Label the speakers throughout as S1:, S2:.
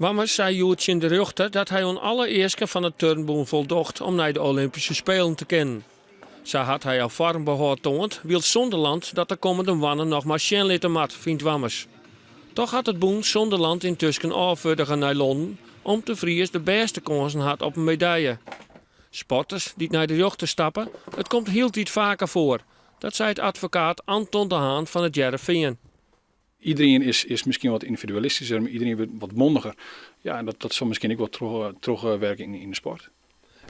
S1: Wammers sei hjoed tsjin de rjochter dat hy oan alle easken fan it turnbûn foldocht om nei de Olympyske Spelen te kinnen. Sa hat hy al foarmbehâld toand, wylst Zonderland dat de kommende moannen noch mar sjen litte moat, fynt Wammers. Toch hat it bûn Zonderland yntusken ôffurdige nei Londen, om't de Fries de bêste kânsen hat op in medalje. Sporters dy't nei de rjochter stappe, it komt hieltyd faker foar. Dat seit advokaat Anton de Haan fan It Hearrenfean.
S2: Iedereen is miskien wat yndividualistischer, mar iedereen wurdt wat mondiger. Ja, en dat sil miskien ek wol trochwerke yn de sport.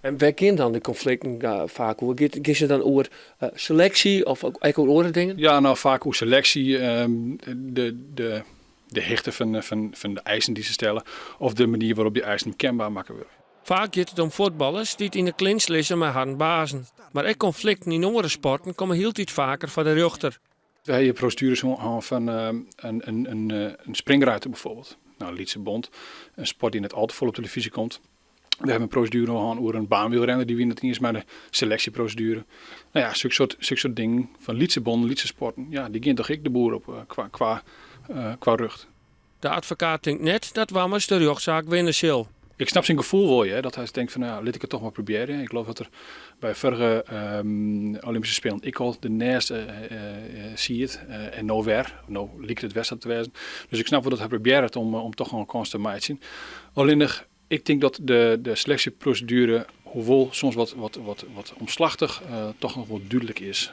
S1: En wêr gean dan de konflikten faak oer? Gean se dan oer seleksje of ek oer oare dingen?
S2: Ja, no faak oer seleksje, de hichte fan de eisen dy't se stelle of de manier wêrop't dy eisen kenber makke wurde.
S1: Faak giet it om fuotballers dy't yn 'e clinch lizze mei harren bazen. Mar ek konflikten yn oare sporten komme hieltyd faker foar de rjochter.
S2: We ha hjir prosedueres hân fan in springruiter bijvoorbeeld. Nou, lytse bond, in sport dy't net al te folle op televyzje komt. We hawwe in proseduere hân oer in baanwielrenner, dy wie net iens mei de seleksjeproseduere. No ja, soksoarte dingen fan lytse bonnen, lytse sporten, ja, dy gean toch ek de boer op kwa rjocht.
S1: De advokaat tinkt net dat Wammers de rjochtsaak winne sil.
S2: Ik snap syn gefoel wol, hear, dat hy tinkt fan, no ja, lit ik it toch mar probearje. Ik geloof dat er by foarige Olympyske Spelen ek al derneist siet en no wer. No liket it wer sa te wêzen. Dus ik snap wol dat hy probearret om toch noch in kâns te meitsjen. Allinnich, ik tink dat de seleksjeproseduere, hoewol soms wat omslachtich, toch noch wol dúdlik is.